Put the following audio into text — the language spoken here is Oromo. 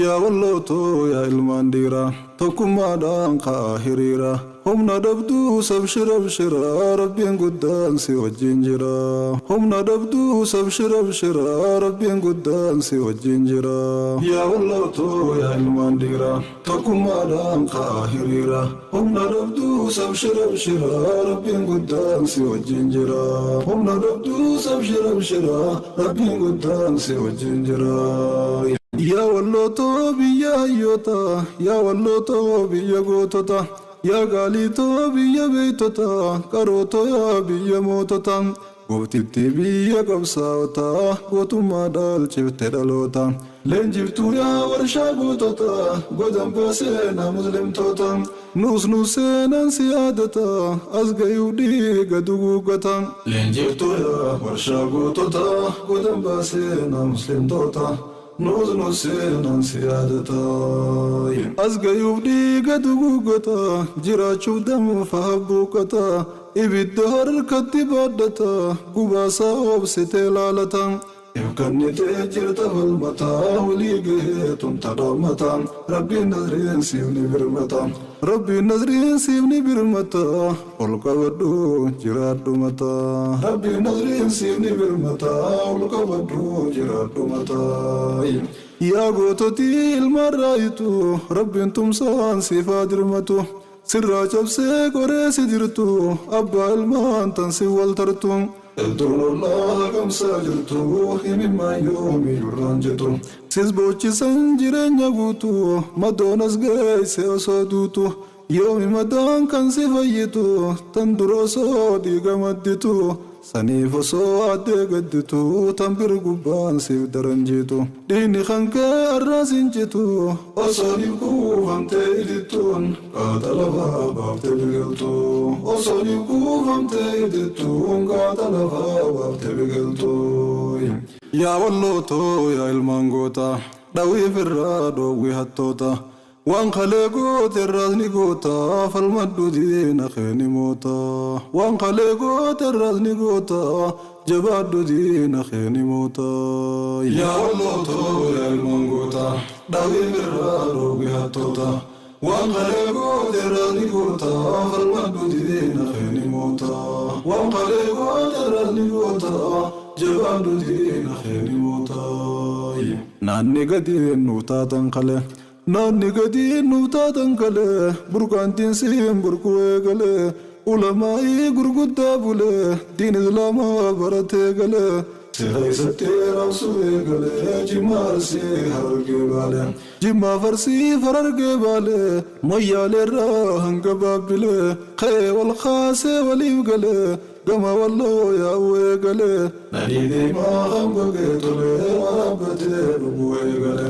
Yaa wallootoo yaa ilmaan dhiiraa, tokkummaadhaan ka'aa hiriira. Humna dhabduu sabshir abshira, Rabbiin guddaan si wajjin jira. Humna dhabduu sabshir abshira, Rabbiin guddaan si wajjin jira. Yaa wallootoo yaa ilmaan dhiiraa, tokkummaadhaan ka'aa hiriira. Humna dhabduu sabshir abshira, Rabbiin guddaan si wajjin jira. Humna dhabduu sabshir abshira, Rabbiin guddaan si wajjin jira. Yaa wallootoo biyya hayyoota, yaa wallootoo biyya gootota, yaa gaaliitoo biyya beeytota, qarootoo yaa biyya mootota, gooftitti biyya qabsaa'ota, gootummaa dhaalchifte dhaloota. Leenjiftuu yaa warshaa gootota, godambaa seenaa muslimtoota. Nuus nu seenaan si yaadata, as gayuu dhiiga duguuggata. Leenjiftuu yaa warshaa gootota, godambaa seenaa muslimtoota. Nuus nu seenaan si yaadata. As gayuuf dhiiga duguuggata, jiraachuuf danfa habbuuqqata, ibidda harkatti baadhata, gubaasaa obsitee laalata. Ifkannitee jirta falmata, walii gahee tumta dhaammata, Rabbiin nasriin siif ni birmata. Rabbiin nasriin siif ni birmata, ol qabadhu jiraadhu mata. Rabbiin nasriin siif ni birmata, ol qabadhu jiraadhu mata. Yaa goototii ilmaan raayitu, Rabbiin tumsaan siif haa dirmatu. Sirraa cabsee qoree si jirtu, abbaa ilmaan tan si wal tartu. Eltuun ollaa haqamsaa jirtu, himimmaan yoomiyyurraan jettu. Sis boochisan jireenya guutu, madoon as geesse osoo duutu. Yoomi madaan kan si fayyitu, tan dura osoo dhiiga madditu. Saniif osoo addee gadditu, tan bir gubbaan siif daran jiitu. Dhiigni kan kee arraas hin citu, osoo ni kuufamtee itittuun qaata lafaa baaftee biqiltu. Osoo ni kuufamtee itittuun qaata lafaa baaftee biqiltu. Yaa wallootoo yaa ilmaan goota, dhawiif irraa dhoowwi hattoota. Waan kalee goote irraas ni goota, falmadhu diina kee ni moota. Waan kalee goote irraas ni goota, jabaadhu diina kee ni moota. Yaa wallootoo yaa ilmaan goota, dhawiif irraa dhoowwi hattoota. Waan kalee goote irraas ni goota, falmadhu diina kee ni moota. Waan kalee goote irraas ni goota, jabaadhu diina kee ni moota. Naanni gadi nuuf taatan kalee. Naanni gadi nuuf taatan kalee, burqaantiin siin burquu eegalee, ulamaa'ii gurguddaa bulee, diin islaamaa baratee galee. Si keessatti raabsuu eegalee, Jimma Arsii Harargee Baalee. Jimma Farsii Harargee Baalee, Moyyaaleerraa hanga Baabbilee, ka'ee wal kaasee waliif galee, gama walloo yaa'uu eegalee. Nadii diimaa kan gogee tolee, waraabbatee dhuguu eegale.